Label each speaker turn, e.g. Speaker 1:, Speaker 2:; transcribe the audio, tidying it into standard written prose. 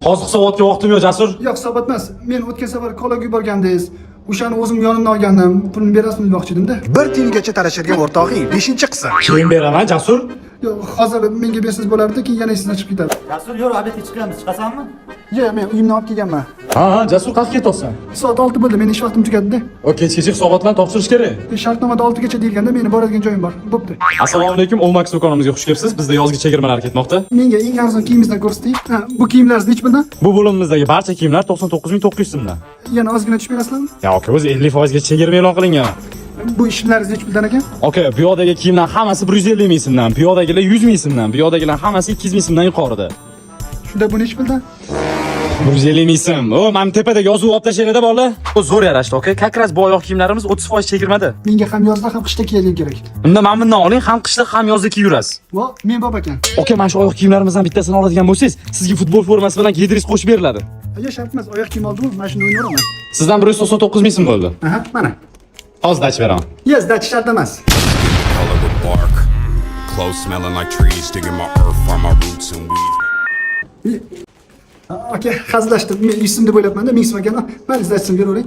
Speaker 1: Hozir hisobotga vaqtim yo'q, Jasur.
Speaker 2: Yo'q, hisobot emas. Men o'tgan safar kolaga yuborgandingiz. O'shani o'zim yonimdan olgandim. Pulini berasizmi demoqchi edimda.
Speaker 3: Bir tiyingacha talashadigan o'rtog'ing 5-qism.
Speaker 1: Keyin beraman, Jasur.
Speaker 2: Yo'q, hozir menga bersangiz bo'lardi, keyin yana esingizdan chiqib ketadi.
Speaker 4: Jasur, yur, обед ga chiqamiz, chiqasanmi?
Speaker 2: Yo'q, men uyimdan olib kelganman.
Speaker 1: Ha, Jasur, qayerga ketyapsan?
Speaker 2: Soat 6 bo'ldi, meni ish vaqtim tugadida.
Speaker 1: O kechgacha hisobotlarni topshirish kerak.
Speaker 2: Shartnomada 6 gacha deyilganda meni boradigan joyim bor. Bo'pti.
Speaker 1: Assalomu alaykum, Olmax do'konimizga xush kelibsiz. Bizda yozgi chegirmalar ketmoqda.
Speaker 2: Menga eng arzon kiyimingizdan ko'rsating. Ha, bu kiyimlaringiz nechi puldan?
Speaker 1: Bu bo'limimizdagi barcha kiyimlar 99 900 so'mdan.
Speaker 2: Yana ozgina tushib berasizlarmi?
Speaker 1: Ya aka, o'zi 50% ga chegirma e'lon qilingan.
Speaker 2: Bu shimlaringiz nechi puldan ekan?
Speaker 1: Aka, bu yoqdagi kiyimlar hammasi 150 ming so'mdan, bu yoqdagilar 100 ming so'mdan, bu yoqdagilar hammasi 200 ming so'mdan yuqorida.
Speaker 2: Shunda bu nechi puldan?
Speaker 1: 150 ming so'm. O, mana tepadagi yozuv olib tashlanglar bolalar. O zo'r yarashdi, aka. Как раз bu oyoq kiyimlarimiz 30% chegirmada.
Speaker 2: Menga ham yozda, ham qishda kiyadigan kerak.
Speaker 1: Unda mana bundan oling, ham qishda, ham yozda kiyurasiz.
Speaker 2: Vo, men bob ekan.
Speaker 1: Aka, mana shu oyoq kiyimlarimizdan bittasini oladigan bo'lsangiz, sizga futbol formasi bilan gidris qo'shib beriladi.
Speaker 2: Yo'q, shart emas. Oyoq kiyim oldim, mana shuni o'ynayveraman.
Speaker 1: Sizdan 199 ming so'm bo'ldi.
Speaker 2: Aha, mana.
Speaker 1: Hozir dach beraman.
Speaker 2: Yes, сдача shart emas.
Speaker 5: Color of bark. Clothes smelling like trees, digging my earth from my roots and weeds.
Speaker 2: Aka, hazillashdim. Men 100 so'm deb o'ylabman-da, 1000 so'm ekan. Mayli, сдача sini beravering.